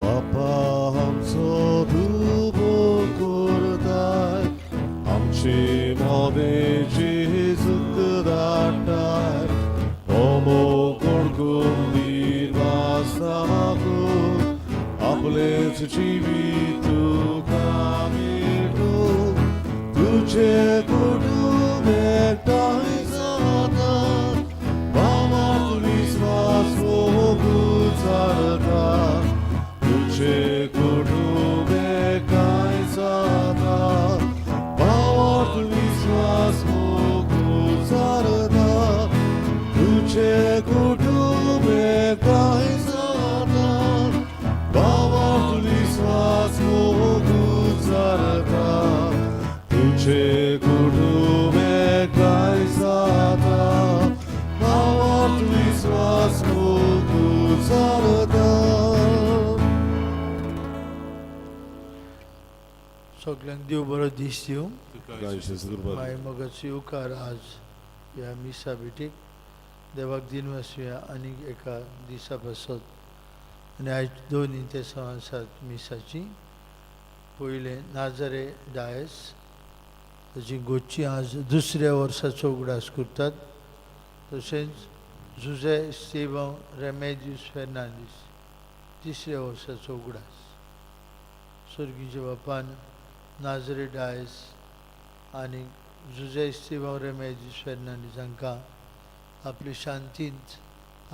बापा आमचो तूं करताय आमचे मोदें जेजूक धाडटाय होमो कोणकून दिर्वासाकू आपलेच जिवीत तुका मेळटू तुझे कुटुंब एकठांय जाता भावार्थ विस्वास मोगू चलता तुझे कुटुंब एकठांय जाता भावार्थ विस्वास मोगू चलता तुझे कुटुंब एकठांय जाता भावार्थ विस्वास मोगू चलता तुझे कुटुंब एकठांय जाता भावार्थ विस्वास मोगू चलता. सगल्यांक देव बरो दीस दिवं. तुका माय मोगाचो येवकार आज ह्या मिसा भेटीक. देवाक दिनवासुया आनीक एका दिसा पासत. आनी आयज दोन इंतेसांव आसात मिसाची. पयलें नाजरे डायस ताची गोची आज दुसऱ्या वर्साचो उगडास करतात. तशेंच जुजे स्तेवांव रेमेदियूस फेर्नांदीस तिसऱ्या वर्साचो उगडास. स्वर्गीच्या बापान नाजरे डायस आनी जुजे इस्तिवांव रेमेदियूस फेर्नांदीस हांकां आपले शांतींत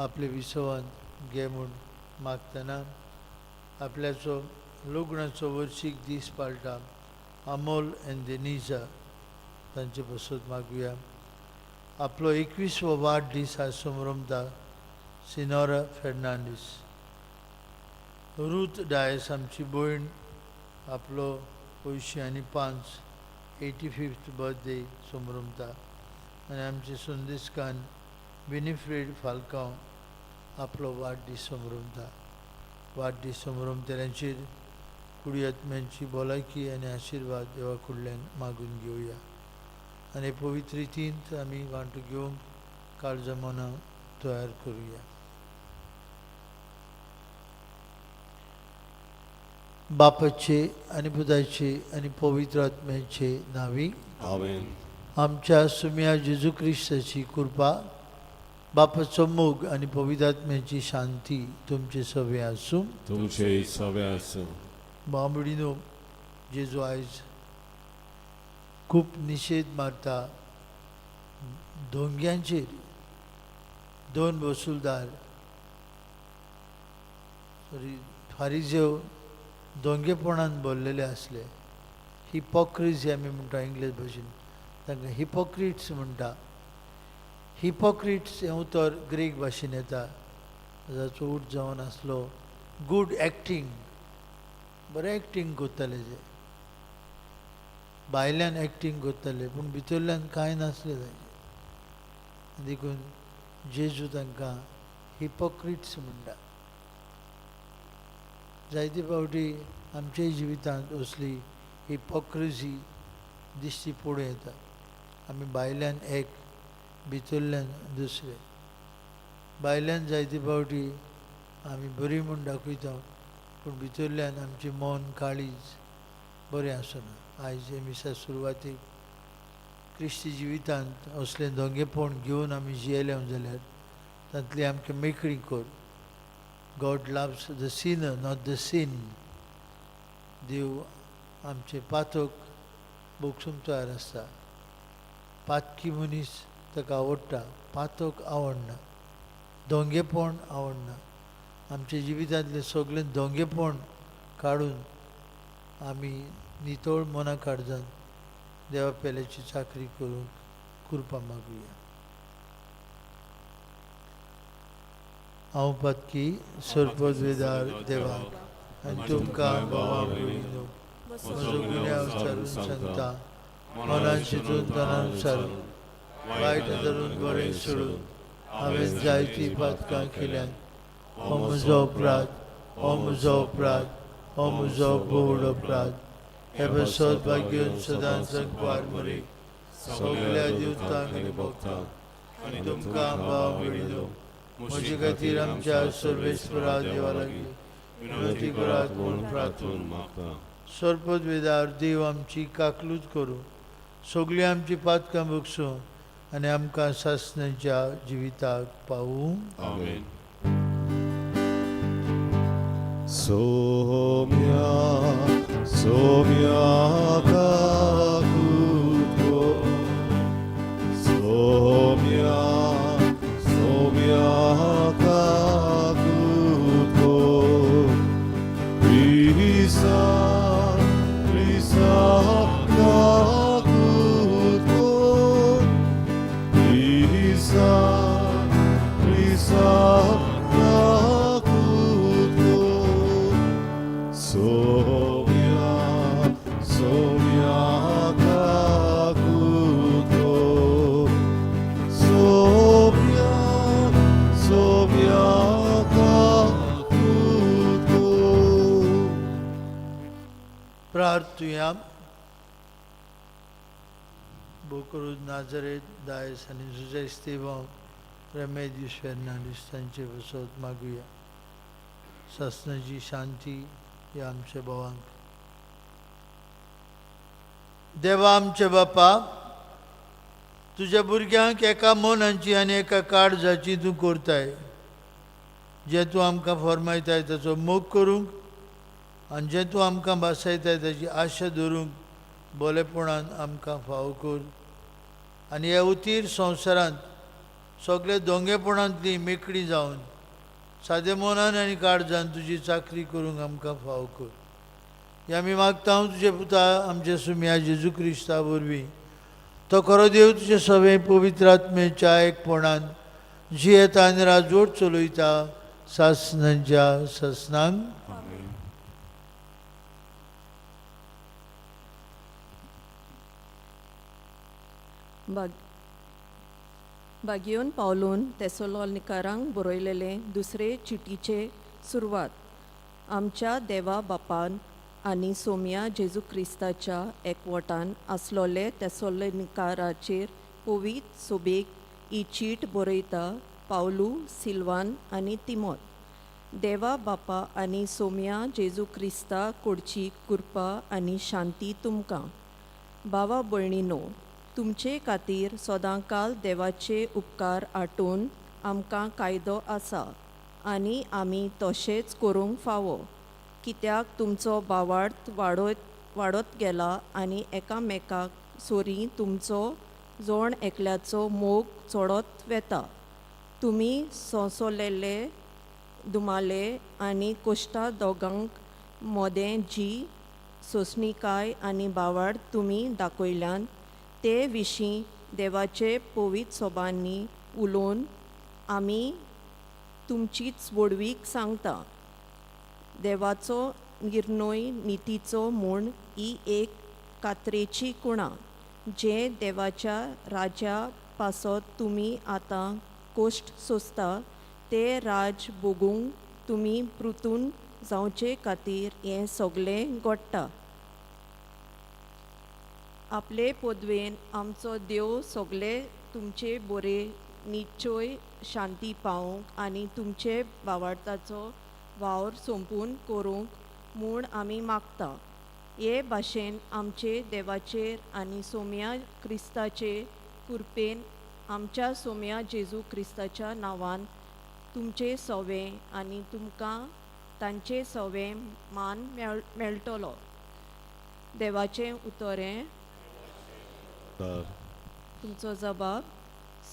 आपले विसवांत घे म्हूण मागतना आपल्याचो लग्नाचो वर्शीक दीस पाळटा अमोल एन देनिजा तांचे पासत मागुया. आपलो 21वो वाडदीस आज समरमता सिनोरा फेर्नांडीस. रूथ डायस आमची भयण आपलो 85 85th birthday समरमता. आनी आमचे संदेशकान विनिफ्रेड फाल्कांव आपलो वाडदीस समरमता. वाडदीस समरमतल्यांचेर कुडी आत्म्यांची भलायकी आनी आशिर्वाद देवा कडल्यान मागून घेवया. आनी पवित्र रितींत आमी वांटो घेवंक काळजा मनां तयार करुया. बापाचे आनी पुताचे आनी पवित्र आत्म्याचे नांवी. आमेन. आमच्या सुम्या जेजू क्रिस्ताची कृपा, बापाचो मोग आनी पवित्र आत्म्याची शांती तुमचे सवे आसूं. तुमचे सवे आसूं. बांबडीनो, जेजू आयज खूब निशेध मारता दोंग्यांचेर. दोन वसुलदार सॉरी फारिजेव दोंगेपणान भरलेले आसले. हिपोक्रिजी आमी म्हणटा इंग्लीश भाशेन, तांकां हिपोक्रिट्स म्हणटा. हिपोक्रिट्स हें उतर ग्रीक भाशेन येता, जाचो उठ जावन आसलो गूड एक्टींग, बरें एक्टींग करताले ते, भायल्यान एक्टींग करताले पूण भितरल्यान कांय नासलें तांचें. देखून जेजू तांकां हिपोक्रिट्स म्हणटा. जायते फावटी आमच्या जिवितांत असली हिपोक्रिजी दिश्टी पडूं येता. आमी भायल्यान एक, भितरल्यान दुसरें. भायल्यान जायते फावटी आमी बरी म्हूण दाखयता पूण भितरल्यान आमचें मन काळीज बरें आसना. आयज हे मिसा सुरवातीक क्रिस्ती जिवितांत असलें दोंगेपण घेवन आमी जियेले जाल्यार तांतली आमकां मेकळी कर. God loves the sinner, not the sin. देव आमचें पातक भोगसूंक तयार आसता. पातकी मनीस ताका आवडटा, पातक आवडना, दोंगेपण आवडना. आमच्या जिवितांतलें सगळें दोंगेपण काडून आमी नितळ मना काळजान देवा पेल्याची चाकरी करूंक कृपा मागुया. हांव पातकी सर्पद्वेदार देवाक आनी तुमकां भावा भयणीनो म्हजो गुन्यांव विचारून सांगता. मनान चिंतून तनान सारून वायट धरून बरें सोडून हांवें जायतीं पातकां केल्यांत. हो म्हजो अपराध, हो म्हजो अपराध, हो म्हजो भोवड अपराध. हे पासत भाग्योन सदांच संकवार मरे सगल्या देवतांक आनी भक्तांक आनी तुमकां भाव भयणीनो म्हजे खातीर आमच्या सर्वेस्परा देवा लागीं विनंती करात म्हूण प्रार्थून मागता. सोरपद वेदार देव आमची काकलूत करूं, सगळीं आमची पातकां बगसूं आनी आमकां सासणाच्या जिविताक पावूं. आमेन. सोम्या सोम्या काकुत कर, सोम्या सोम्या काकुत कर, क्रिस्ता क्रिस्ता काकुत कर, क्रिस्ता क्रिस्ता काकुत कर, सोम्या सोम्या काकुत कर, सोम्या सोम्या काकुत कर. प्रार्थुया. बोकरूज नाजरेत दायस आनी जुजे इस्तेवांव रेमेदियूस फेर्नांडीस तांचे बसत मागुया. सासणाची शांती ह्या आमच्या भावांक. देवा आमच्या बापा, तुज्या भुरग्यांक एका मनाची आनी एका काळजाची तूं करताय. जें तूं आमकां फरमायताय ताचो मोग करूंक आनी जें तूं आमकां भासायताय ताची आशा धरूंक बोलेपणान आमकां फावो कर आनी ह्या उतीर संवसारांत सगळे दोंगेपणांतली मेकळी जावन सादे मनान आनी काळजान तुजी चाकरी करूंक आमकां फावो कर. हें आमी मागता हांव तुजे पुता आमच्या सुम्या जेजू क्रिस्ता वरवीं. तो खरो देव तुजे सगळे पवित्र आत्मेच्या एकपणान जियेता आनी राजवट चलयता सासणांच्या सासणांक. आमेन. बाग बागियोन पावलून तेसोलोनिकारांक बरयलेले दुसरे चिटीचे सुरवात. आमच्या देवा बापान आनी सोमया जेजू क्रिस्ताच्या एकवटान आसलोले तेसोलोनिकाराचेर पवीत सोबेक ही चीट बरयता पावलू, सिल्वान आनी तिमोत. देवा बापा आनी सोमया जेजू क्रिस्ता कडची कृपा आनी शांती तुमकां. भावा भयणीनो, तुमचे खातीर सदांकाल देवाचे उपकार आटोवन आमकां कायदो आसा आनी आमी तशेंच करूंक फावो, कित्याक तुमचो भावार्थ वाडत वाडत गेला आनी एकामेकाक सोरी तुमचो जण एकल्याचो मोग चडत वेता. तुमी सोंसलेले दुमाले आनी कोश्टा दोगांक मोदें जी सोंसणीकाय आनी भावार्थ तुमी दाखयल्यान ते विशीं देवाचे पवित्र सोबांनी उलोवन आमी तुमचीच व्हडवीक सांगता. देवाचो निर्णय नितीचो म्हूण ही एक कात्रेची कुणा जे देवाच्या राज्या पासत तुमी आतां कोश्ट सोंसता ते राज भोगूंक तुमी परतून जावचे खातीर हें सगळें घडटा. आपले पदवेन आमचो देव सगळे तुमचे बरे निश्चय शांती पावोवंक आनी तुमचे भावार्थाचो वावर सोंपून करूंक म्हूण आमी मागता. हे भाशेन आमचे देवाचेर आनी सोम्या क्रिस्ताचे कृपेन आमच्या सोम्या जेजू क्रिस्ताच्या नांवान तुमचे सोवे आनी तुमकां तांचे सोवे मान मेळटलो. देवाचें उतर हें. तर तुमचो जबाब.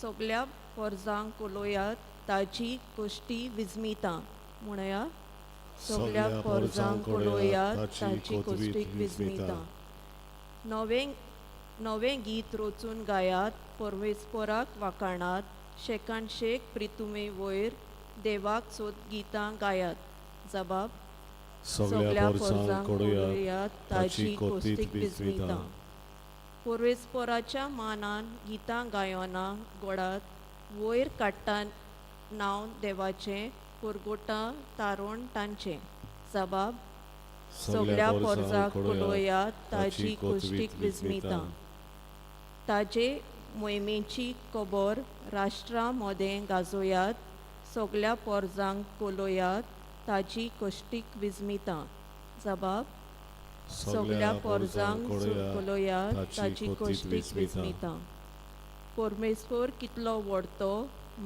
सगल्या पोरजांक कोलोयात ताजी कोश्टी विजमिता म्हणया. सगल्या पोरजांक कोलोयात ताजी कोश्टीक विजमिता. नवें नवें गीत रचून गायात, परमेस्पराक वाखाणात, शेकान शेक प्रितुमे वयर देवाक सोद गितां गायात. जबाब. सगल्या पोरजांक कोडयात ताची कोतीत विजमिता. परमेस्पराच्या मानान गितां गायना गोडात, वयर काडटा नांव देवाचें, पुरगोटा तारोण तांचें. जबाब. सगल्या पोरजांक कोडयात ताजी कोश्टीक विजमिता. ताजे मोहिमेची खबर राष्ट्रा मोदें गाजोयात, सगल्या पोरजांक कोलोयात ताजी कोश्टीक विजमिता. जबाब सगल्या पोरजांक सुरकुलोया ताजी कोश्टीक विजमिता. परमेश्वर कितलो व्हडतो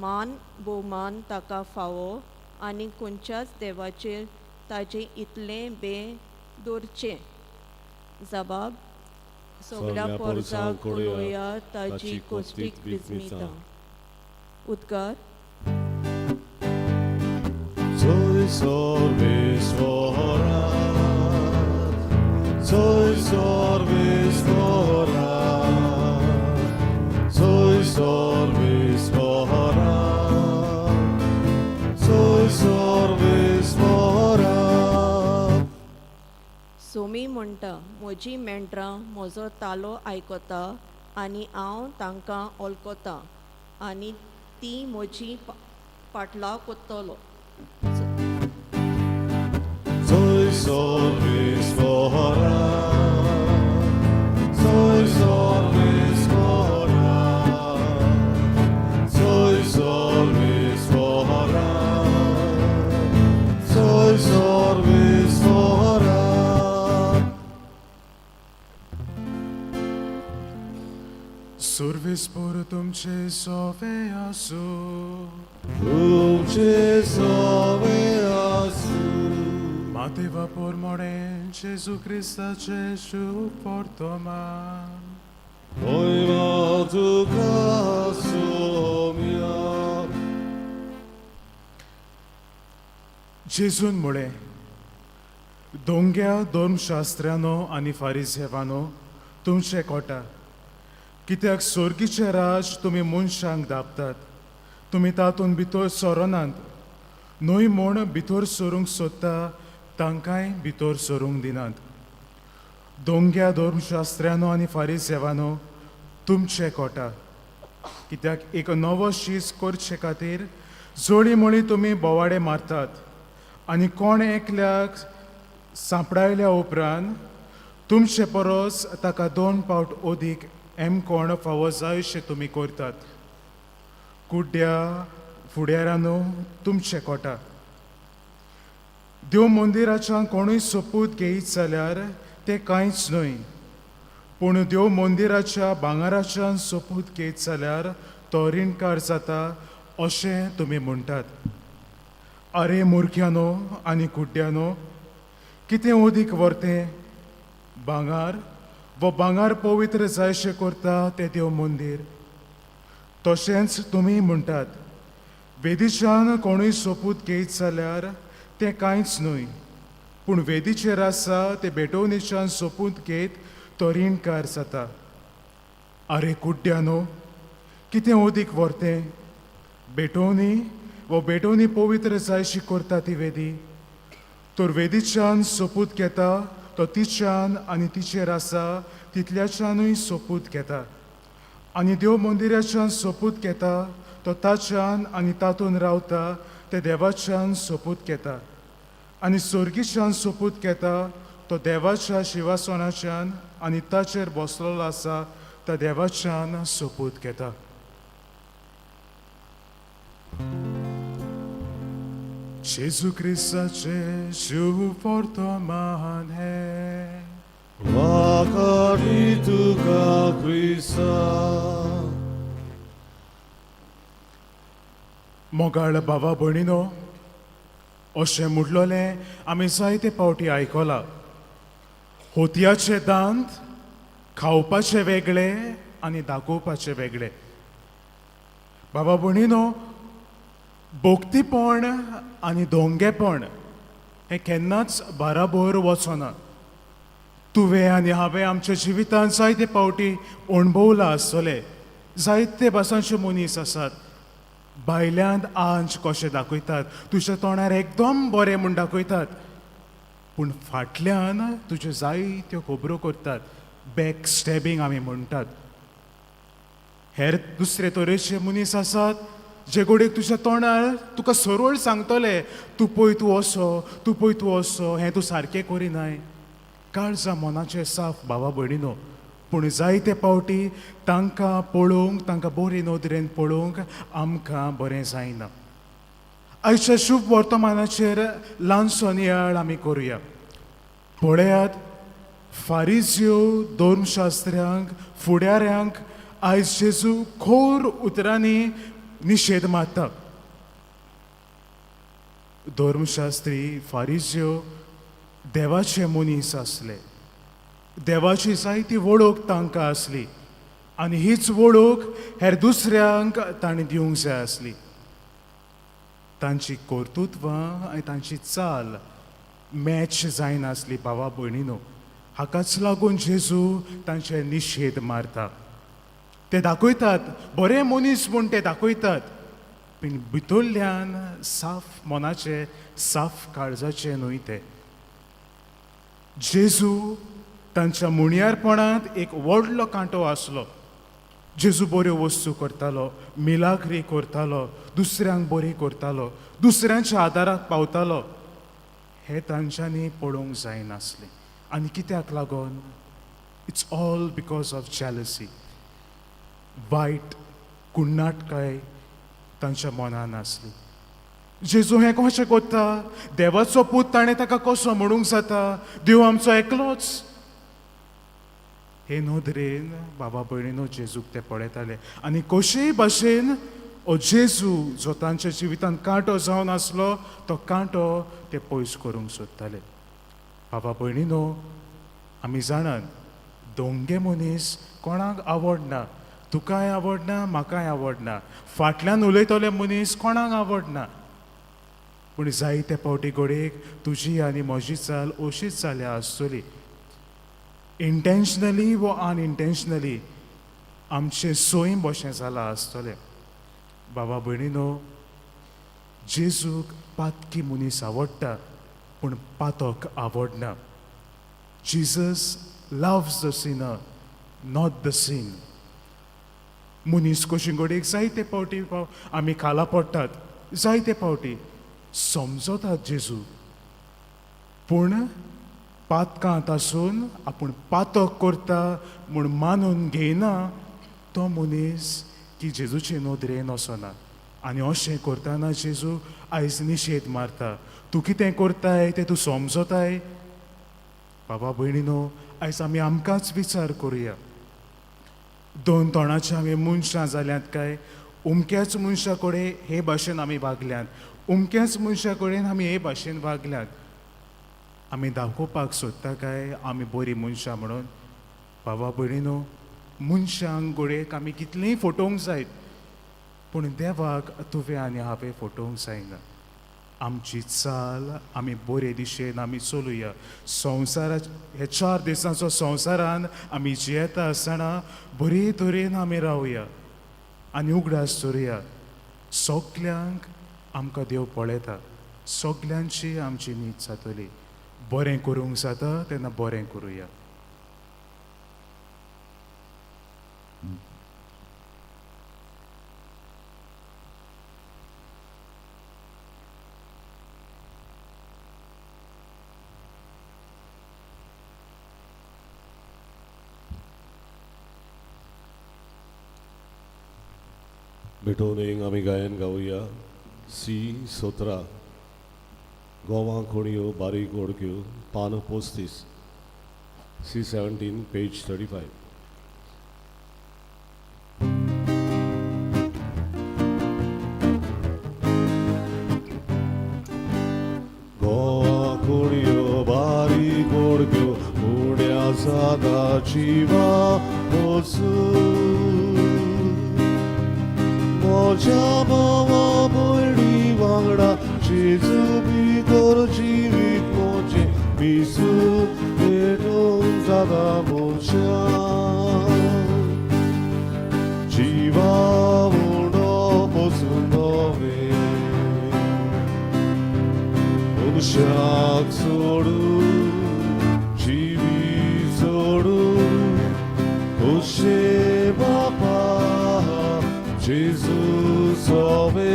मान भोवमान ताका फावो आनी खंयच्याच देवाचेर ताजें इतलें बें दवरचें. जबाब सगल्या पोरजांक उलोवया ताजी कोश्टीक विजमिता. उद्गार Soy sorvisvora, soy sorvisvora, soy sorvisvora, soy sorvisvora. Somi म्हणटा म्हजी मेंढरां म्हजो तालो आयकता आनी हांव तांकां वळखता आनी तीं म्हजी पाटलाव कोत्तलो. Soy sorvisvora, soy sorvisvora, soy sorvisvora, soy sorvisvora. सुर्विसपूर तुमचे सोवे आसूं. तुमचे सवे आसूं. माते वापर मोडे जेजू क्रिस्ताचे शुभ वर्तमान. होयमा तुका सोम्या. जेजून म्हळें, दोंग्या धर्मशास्त्र्यानो आनी फारिजेवानो, तुमचे कोटा, कित्याक सोर्गीचें राज तुमी मनशांक दापतात. तुमी तातूंत भितर सरनात, न्हय म्हूण भितर सरूंक सोदता तांकांय भितर सरूंक दिनात. दोंग्या धर्मशास्त्र्यानो आनी फारिजेवानो, तुमचे कोटा, कित्याक एक नवो शीस करचे खातीर जोडी मोळी तुमी बोवाडे मारतात आनी कोण एकल्याक सांपडायल्या उपरांत तुमचे परस ताका दोन पावट अदीक एम कोण फावो जायशे तुमी करतात. कुड्ड्या फुड्यारानो, तुमचे कोटा, देव मंदिराच्यान कोणूय सोपूत घेयत जाल्यार तें कांयच न्हय, पूण देव मंदिराच्या भांगराच्यान सोपूत घेयत जाल्यार तो रिणकार जाता अशें तुमी म्हणटात. अरे मुर्ख्यानो आनी कुड्ड्यानो, कितें अदीक व्हरतें, भांगर वो भांगर पवित्र जायशें करता तें देव मंदीर? तशेंच तुमी म्हणटात, वेदीच्यान कोणूय सोपूत घेयत जाल्यार तें कांयच न्हय, पूण वेदीचेर आसा ते भेटवणेच्यान सोपूत घेयत तो रिणकार जाता. अरे कुड्ड्यानो, कितें अदीक व्हरतें, भेटवणी वो भेटवणी पवित्र जायशी करता ती वेदी? तर वेदीच्यान सोपूत घेता तो तिच्यान आनी तिचेर आसा तितल्याच्यानूय सोपूत घेता, आनी देव मंदिराच्यान सोपूत घेता तो ताच्यान आनी तातूंत रावता ते देवाच्यान सोपूत घेता, आनी सोर्गीच्यान सोपूत घेता तो देवाच्या शिवासनाच्यान आनी ताचेर बसलेलो आसा त्या देवाच्यान सोपूत घेता. जेजू क्रिस्ताचे शुभ वर्तमान हें. वाखाणी तुका क्रिस्ता. मोगाळ बाबा भयणीनो, अशें म्हटलोलें आमी जायते पावटी आयकलां, होतयाचे दांत खावपाचे वेगळे आनी दाखोवपाचे वेगळे. बाबा भयणीनो, भोक्तीपण आनी दोंगेपण हें केन्नाच बाराबोर वचना. तुवें आनी हांवें आमच्या जिवितांत जायते पावटी अणभवलां आसतलें. जायते भासांचे मनीस आसात, भायल्यान आंच कशें दाखयतात, तुज्या तोंडार एकदम बरें म्हूण दाखयतात, पूण फाटल्यान तुज्यो जायत्यो खबरो करतात. बॅक स्टॅबींग आमी म्हणटात. हेर दुसरे तरेचे मनीस आसात जे गोडेक तुज्या तोंडार तुका सरळ सांगतले, तूं पळय तूं असो, तूं पळय तूं असो, हें तूं सारकें करिनाय. काळजा मनाचें साफ भावा भयणीनो, पूण जायते पावटी तांकां पळोवंक, तांकां बरे नदरेन पळोवंक आमकां बरें जायना. आयच्या शुभ वर्तमानाचेर ल्हानसो नियाळ आमी करुया. पळयात, फारिज्यो धर्मशास्त्र्यांक फुडाऱ्यांक आयज जेजू खोर उतरांनी निशेध मारता. धर्मशास्त्री फारिज्यो देवाचे मनीस आसले, देवाची जायती वळख तांकां आसली आनी हीच वळख हेर दुसऱ्यांक तांणी दिवंक जाय आसली. तांची कर्तृत्वां आनी तांची चाल मॅच जायनासली भावा भयणीनो. हाकाच लागून जेजू तांचे निशेध मारता. ते दाखयतात बरे मनीस म्हूण ते दाखयतात, पूण भितरल्यान साफ मनाचे साफ काळजाचे न्हय ते. जेजू तांच्या मुणयारपणांत एक व्हडलो कांटो आसलो. जेजू बऱ्यो वस्तू करतालो, मिलाग्री करतालो, दुसऱ्यांक बरी करतालो, दुसऱ्यांच्या आदाराक पावतालो, हें तांच्यांनी पळोवंक जायनासलें. आनी कित्याक लागून? It's all because of jealousy. वायट कुण्णाटकाय तांच्या मनान आसली. जेजू हें कशें करता? देवाचो पूत ताणें ताका कसो म्हणूंक जाता? देव आमचो एकलोच. हे नदरेन बाबा भयणीनो जेजूक ते पळयताले आनी कशेय भाशेन ओ जेजू जो तांच्या जिवितांत कांटो जावन आसलो तो कांटो ते पयस करूंक सोदताले. बाबा भयणीनो, आमी जाणात दोंगे मनीस कोणाक आवडना, तुकाय आवडना, म्हाकाय आवडना. फाटल्यान उलयतले मनीस कोणाक आवडना. पूण जायते फावटी घडयेक तुजी आनी म्हजी चाल अशीच जाल्या आसतली. इंटेन्शनली वो अनइंटेन्शनली आमचें सैम अशें जालां आसतलें. बाबा भयणीनो, जेजूक पातकी मनीस आवडटा पूण पातक आवडना. Jesus loves the sinner, not the sin. मनीस कशी घडयेक जायते फावटी आमी खाला पडटात, जायते फावटी समजतात जेजू, पूण पातकांत आसून आपूण पातक करता म्हूण मानून घेयना तो मनीस की जेजूचे नदरेन वचना. आनी अशें करतना जेजू आयज निशेध मारता. तूं कितें करताय तें तूं समजताय? बाबा भयणीनो, आयज आमी आमकांच विचार करुया. दोन तोंडाचे आमी मनशां जाल्यांत काय अमक्याच मनशा कडेन हे भाशेन आमी वागल्यात, अमक्याच मनशा कडेन आमी हे भाशेन वागल्यात? आमी दाखोवपाक सोदता काय आमी बरीं मनशां म्हणून? बाबा भयणीनो, मनशांक घडयेक आमी कितलींय फटोवंक जायत, पूण देवाक तुवें आनी हांवें फटोवंक जायना. आमची चाल आमी बरे दिशेन आमी चलुया. संवसारा हे 4 दिसांचो संवसारान आमी जियेता आसतना बरे तरेन आमी रावया आनी उगडास दवरुया, सगल्यांक आमकां देव पळयता, सगल्यांची आमची नीत जातली. बरें करूंक जाता तेन्ना बरें करुया. भेटोवन एक आमी गायन गावया. सी 17 गोवा खोणयो बारीक ओडक्यो पान 35, सी 17 पेज 35. गोवा खोणयो बारीक ओडक्यो उण्या जाता जिवा वचून म्हज्या भावा भयणी वांगडा जेजू भितर जिवीत म्हजें मिसू पेटोवन जाता म्हज्या जिवा उणो पसून नवें मनशाक सोडून जिवीत सोडून खोशे बापा जेजू सोवे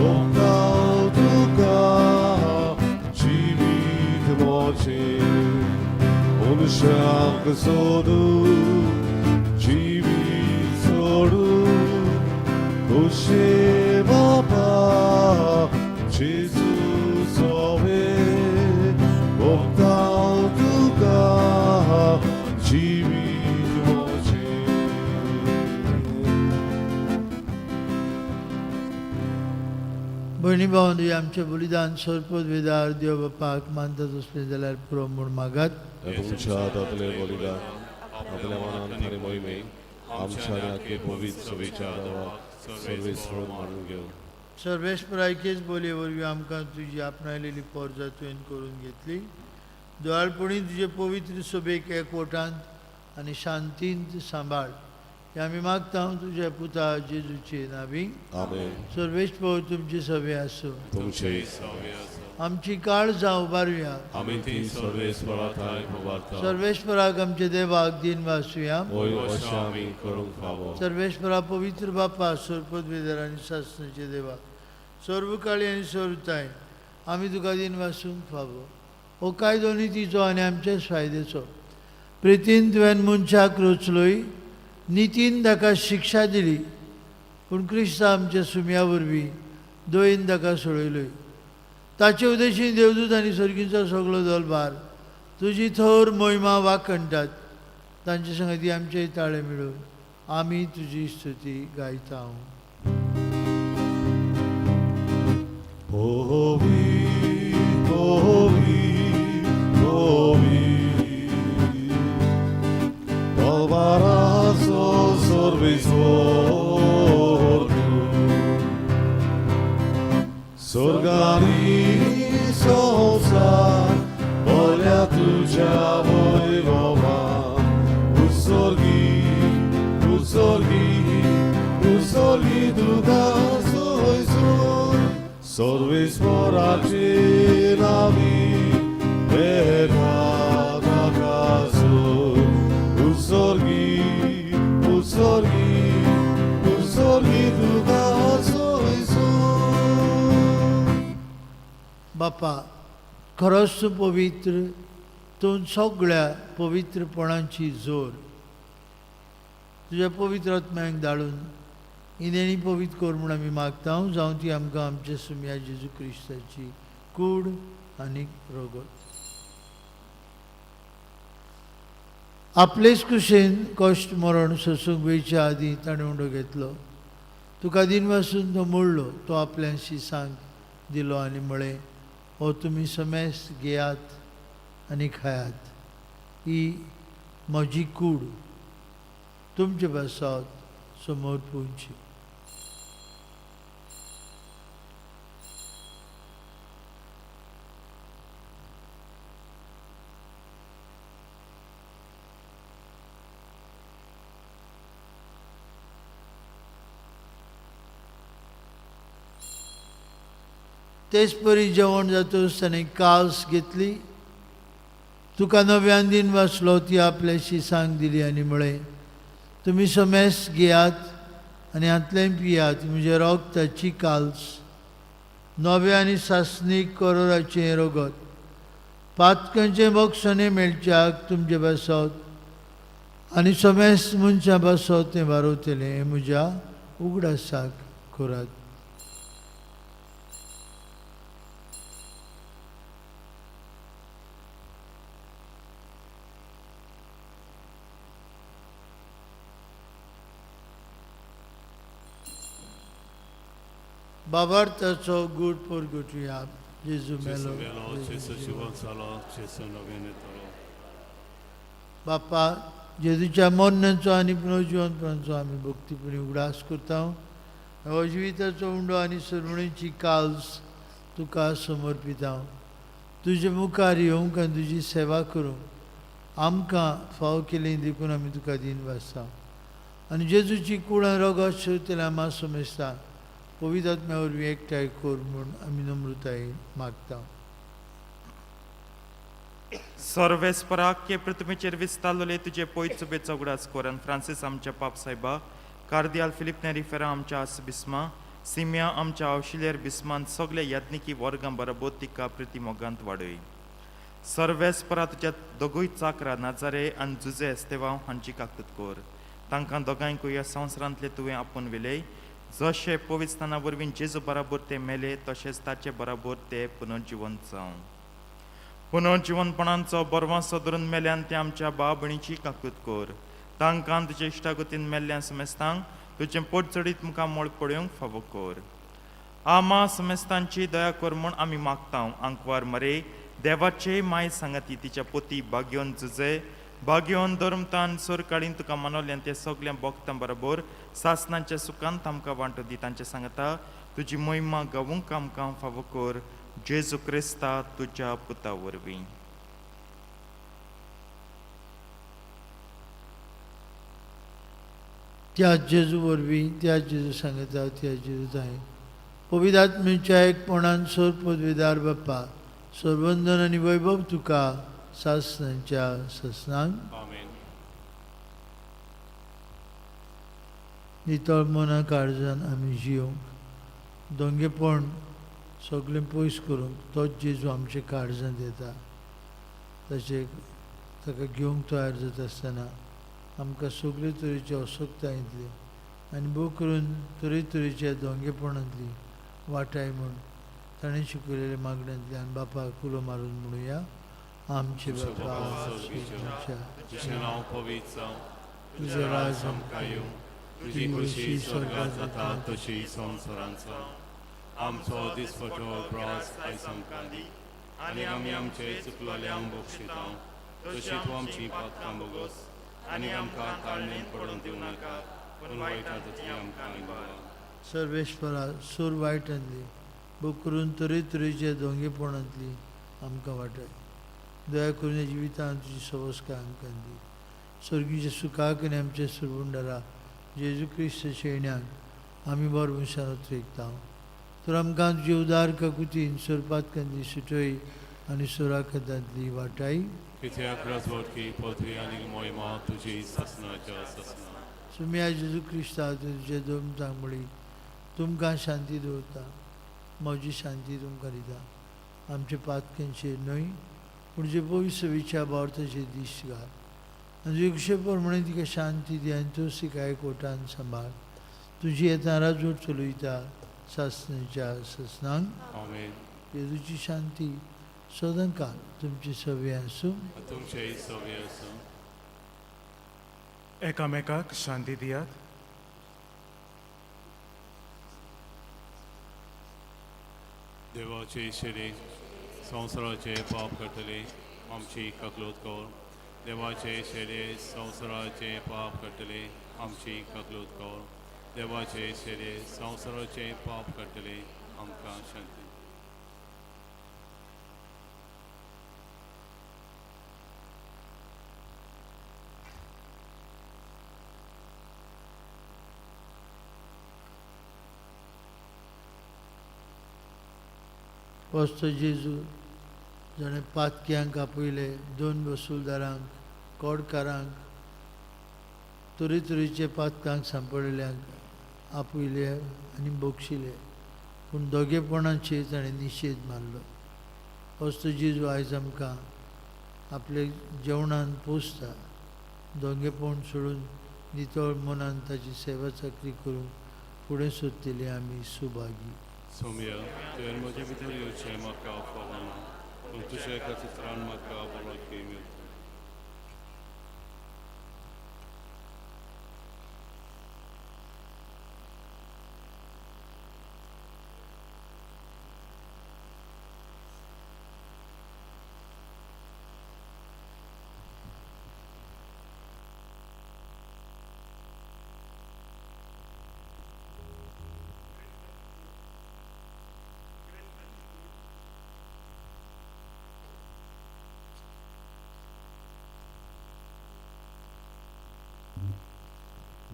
ओंकाव तुका जिवीत म्हजें मनशाक सोडून जिवीत सोडून खोशे बापा भयणी भावंडो, आमचें बलिदान सरपद वेदार देव बापाक मानता तसलें जाल्यार पुरो म्हूण मागात. तुमच्या हातांतलें बलिदान आपल्या मनान आनी मोहिमेक आमच्या आनी आख्खे पवित्र सभेच्या देवाक सर्वेस्पर मानून घेवन सर्वेस्परायकेच बोलये वरवीं आमकां तुजी आपणायलेली पोरजा तुवें करून घेतली. दयाळपणी तुजे पवित्र सभेक एकवटांत आनी शांतींत सांबाळ हें आमी मागता तुज्या पुता जेजूचे नावी. आमेन. सर्वेस्पर तुमचे सभे आसूं. तुमचे आमची काळजां उबारुया. आमी ती सर्वेस्परा थांय उबारता. सर्वेस्पराक आमच्या देवाक दिन वासुया. वय अशें आमी करूंक फावो. सर्वेस्परा पवित्र बापा, सरपदवेदर आनी सासणाचे देवा, सर्व काळी आनी सर्वताय आमी तुका दिन वासूंक फावो. हो कायदो नितीचो आनी आमच्याच फायद्याचो. प्रितीन तुवें मनशाक रचलोय, नितीन ताका शिक्षा दिली, पूण क्रिस्ता आमच्या सुम्या वरवीं दयेन ताका सोडयलोय. ताचे उदेशीं देवदूत आनी सर्गींचो सगलो दलभार तुजी थोर मोहिमा वाखणटात. तांचे संगती आमचे ताळे मेळून आमी तुजी स्तुती गायता. Ovi, ovi, ovi, Alvarazo sorvisortu, Sorgani solsa, volja tuđa vojvova, Usorgi, usorgi, usorgi duga soj soj, Sorvis morači navi, Usorgi, usorgi, usorgi duga soj soj. बापा, खरोच तूं पवित्र, तूं सगळ्या पवित्रपणाची जोर. तुज्या पवित्र आत्म्याक धाडून ही पवित्र कर म्हूण आमी मागता, जावं ती आमकां आमच्या सुम्या जेजू क्रिस्ताची कूड आनी रगत. आपलेच कुशेन कश्ट मरण सोसूंक वयच्या आदीं ताणें उंडो घेतलो. तुका दिनवासून तो मोडलो, तो आपल्या शिसांक दिलो आनी म्हळें, हो तुमी समेस घेयात आनी खायात, ही म्हजी कूड तुमचे पासत समोर पुंची. तेच परी जेवण जातकच ताणें कास घेतली, तुका नव्यान दिन वाचलो, ती आपल्या शिसांक दिली आनी म्हळें, तुमी समेस घेयात आनी हांतलें पियात, म्हज्या रगताची काल्स, नव्या आनी सासणीक करोराचें रगत, पातकांचें बक्षणें मेळच्याक तुमचे पासत आनी समेस मनशां पासत तें बारवतलें, हें म्हज्या उगडासाक करात. बाबार्थाचो गूट परगटुया. जेजू मेलो, जेजू जिवन जालो, जेजू नवीन येतलो. बापा, जेजूच्या मरणाचो आनी पुनर्जिवनपणाचो आमी भक्तीपणी उगडास करता. हो जिविताचो उंडो आनी सरवणेची काल्स तुका समर्पिता. तुजे मुखार येवंक आनी तुजी सेवा करूंक आमकां फाव केली देखून आमी तुका दिन वाचता. आनी जेजूची कूड आनी रगत शेवतेल्या आमा समजता पवित्र आत्म्या वरवीं एकठांय कर म्हूण आमी नम्रतायेन मागता. सर्वेस्पराक के पृथ्वीचेर विस्तारलेले तुजे पयत सुबेचो उगडास कर आनी फ्रांसीस आमच्या पाप सायबा, कार्दियाल फिलीप नेरी फेरा आमच्या आस बिस्मा, सिम्या आमच्या आवशिलेर बिस्मान सगळे याज्ञिकी वर्गां बरोबर तिका प्रिती मोगांत वाडय. सर्वेस्परा तुज्या दोगूय चाकरा नाजारे आनी जुजे एस्तेवांव हांची काकूत कर. तांकां दोगांयकूय ह्या संवसारांतले तुवें आपोवन व्हेले, जशे पवित्रस्थाना वरवीं जेजू बराबर ते मेले तशेंच ताचे बराबर ते पुनर्जिवंत जावं. पुनर्जिवंतपणाचो बरवासो धरून मेल्यान ते आमच्या भाव भयणीची काकूत कर. तांकां तुजे इश्टागतीन मेल्ल्या समेस्तांक तुजें पोट चडीत मुखार मोळ पळोवंक फावो कर. आमा समेस्तांची दया कर म्हूण आमी मागता. आंकवार मरे देवाचे माय सांगाती तिच्या पोती भाग्योन जुजे भाग्योन धर्मतान सोरकाळीन तुका मनोल्यान ते सगळ्या भक्तां बरोबर सासनांच्या सुखान आमकां वांटो दी. तांचे सांगता तुजी मोहिमा गावूंक आमकां फावो कर जेजू क्रिस्ता तुज्या पुता वरवीं. त्या जेजू वरवीं, त्या जेजू सांगता, त्या जेजू जाय पवित्र आत्म्याच्या एकपणान सोर पदवीदार बाप्पा सरवंदन आनी वैभव तुका सासनांच्या ससनांक. आमेन. नितळ मना काळजान आमी जियोंक दोंगेपण सगळें पयस करूंक तोच जेजू आमच्या काळजांत येता. तशें ताका घेवंक तयार जाता आसतना आमकां सगळे तरेची असक्ताय येतली आनी भोव करून तरेतरेच्या दोंगेपणांतली वाटाय म्हूण ताणें शिकयलेल्या मागण्यांतल्यान बापाक उलो मारून म्हणुया. आमचे बापा स्वर्गाच्या, तुजें नांव पवित्र जावं, तुजें राज आमकां येवं, तुजी खुशी स्वर्गात जाता तशी संवसारांत जावं. आमचो दिसपटो ब्रास आयज आमकां दी आनी आमी आमचे चुकलोल्यांक बक्षिता तशी तूं आमची पातकां बोगस आनी आमकां काळणेंत पडून दिवं नाका पूण वायटांतली आमकां निवार. सर्वेश्वरा सूर वायटांतली भोव करून तरेतरेच्या दोंगेपणांतली आमकां वाटाय. दया करून ह्या जिवितांत तुजी सवस्काय आमकां दी. स्वर्गीच्या सुखाक आनी आमच्या सुरबुंडरा जेजू क्रिस्त शेण्याक आमी बरो मनशान उतरेकता. तर आमकां तुजे उदार काकुतीन सोरपातकांतली सुटय आनी सोराकतांतली वाटाय. कित्याक राजवटकी पदवी आनी मोहिमा तुजी सासनाच्या सासना. सुम्या जेजू क्रिस्ता तुजे दोन चांगली तुमकां शांती दवरता, म्हजी शांती तुमकां दिता. आमचे पातकांचेर न्हय पूण जे पवित्र विचार भावार्थाचेर दिश्ट घाल आनी तुजे कुशे प्रमाणे तिका शांती दी आनी तूं तिका कोटान सांबाळ. तुजी येता राजवट चलयता सासनाच्या ससनांक. आमेन. जेजूची शांती सदांकाळ तुमची सवी आसूं. तुमचेय सवी आसूं. एकामेकाक शांती दियात. देवाचे शरीर संवसाराचे पाप करतले आमची ककलोत कर. देवाचे शरीर संवसाराचे पाप करतले आमची ककलोत कर. देवाचे शरीर संवसाराचे पाप करतले आमकां शांती. वस्तो जेजू जाणें पातक्यांक आपयले, दोन वसुलदारांक, कोडकारांक, तरेतरेचे पातकांक सांपडिल्ल्यांक आपयले आनी बक्षिले, पूण दोगेपणाचेर ताणें निशेध मारलो. वस्तो जेजू आयज आमकां आपले जेवणान पोसता. दोंगेपण सोडून नितळ मनान ताची सेवा चाकरी करूंक फुडें सोदतली आमी सुभागी. सोम्या, तुवें म्हजे भितर येवचें म्हाका फावना, पूण तुज्या एका चित्रान म्हाका भलायकी मेळटा.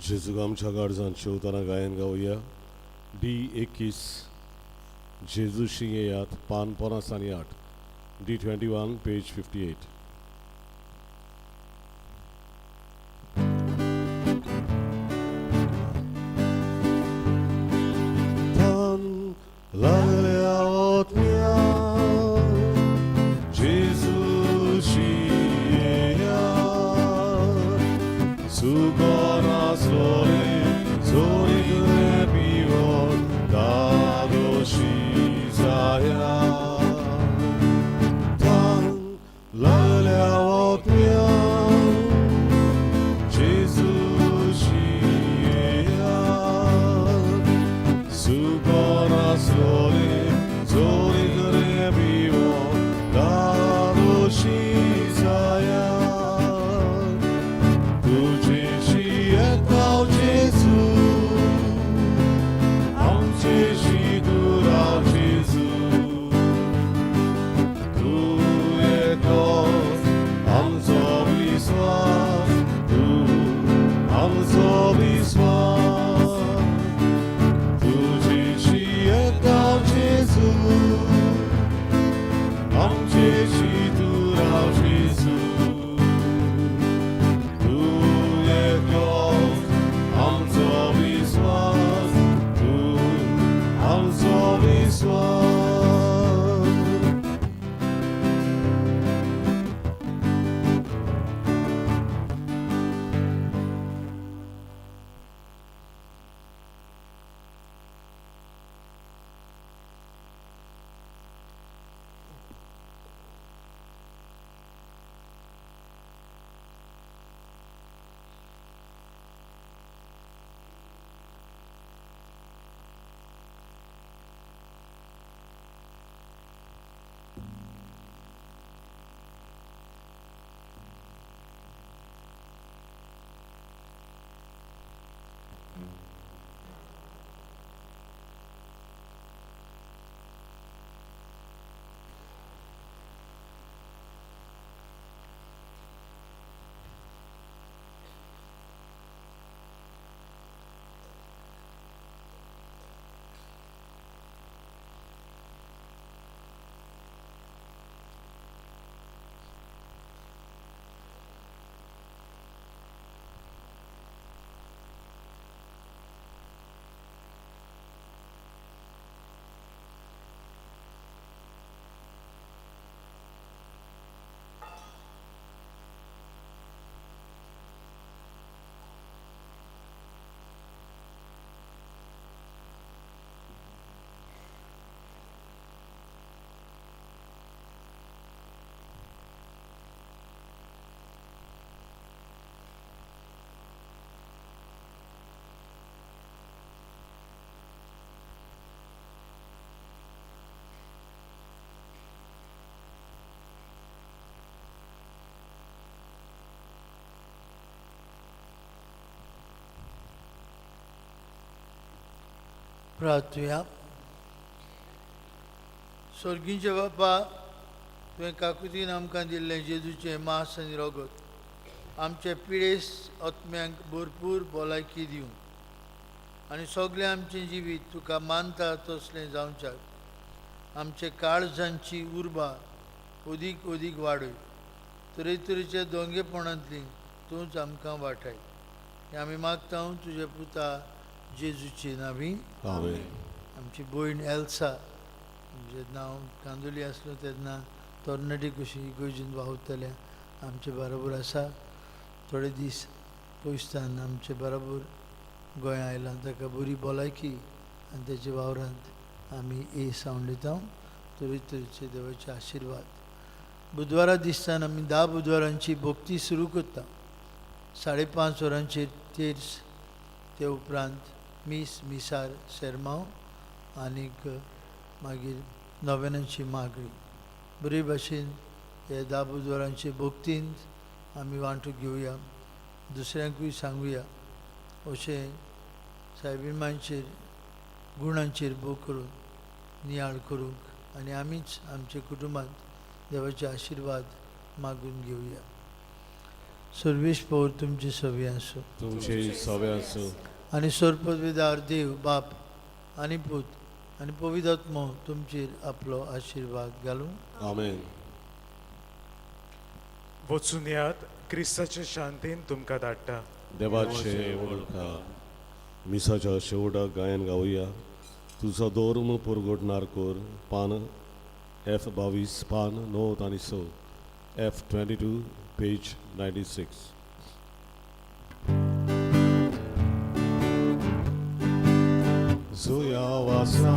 जेजूक आमच्या गार्जान शेवताना गायन गावया. डी 21 जेजूशी येयात, पान 50 आनी 8, डी 21 पेज 58. लागल्या ओतम्या जेजूशी येयात, सुगोनासलोले जोरिगले पिवोन दादोशी जायात. तान लागल्या ओतम्या जेजूशी येयात, सुगोनासलोले आमचो विस्वास तुजेशी येता जेजू आमचेशी तूं राव जेजू तूं एकलोच आमचो विस्वास तूं आमचो विस्वास. प्रार्थुया. स्वर्गींचे बापा, तुवें काकुतीन आमकां दिल्लें जेजूचें मांस आनी रगत आमचे पिडेस आत्म्यांक भरपूर भलायकी दिवं आनी सगळें आमचें जिवीत तुका मानता तसलें जावच्याक आमचे काळजांची उर्बा अदीक अदीक वाडय. तरेतरेच्या दोंगेपणांतली तूंच आमकां वाटाय. हें आमी मागता तुज्या पुता जेजूचे नांवी. आमेन. आमची भयण एल्सा, जेन्ना हांव कांदोली आसलो तेन्ना तरणाटी कशी इगर्जीन वावुरताले, आमचे बरोबर आसा. थोडे दीस पयसतान आमचे बरोबर गोंया आयला. ताका बरी भलायकी आनी तेच्या वावरांत आमी येस आवडटा. तरेतरेचे देवाचे आशिर्वाद. बुधवारा दिसतान आमी 10 बुधवारांची भक्ती सुरू करता. 5:30 वरांचेर तेर्स, ते उपरांत मीस, मिसार, सेरमांव आनीक मागीर नव्यानांची मागणी. बरे भाशेन हे 10 बुधवारांचे भक्तींत आमी वांटो घेवया, दुसऱ्यांकूय सांगुया. अशें सायबीमांचेर गुणांचेर भोग करून नियाळ करूंक आनी आमीच आमच्या कुटुंबांत देवाचे आशिर्वाद मागून घेवया. सर्वेश पौर तुमचे सवी आसूं. तुमचे सवे आसूं. आनी सर्पविदार देव बाप आनी पूत आनी पवित्र आत्मो तुमचेर आपलो आशिर्वाद घालूं. आमेन. वचून यात, क्रिस्ताचे शांतीन तुमकां धाडटा. देवाचे वळखा. मिसाच्या शेवटाक गायन गावया तुजो धर्म पुरगोटणार कोर, पान एफ 22, पान 9 आनी 6, एफ 22, पेज 96. जुया वासा.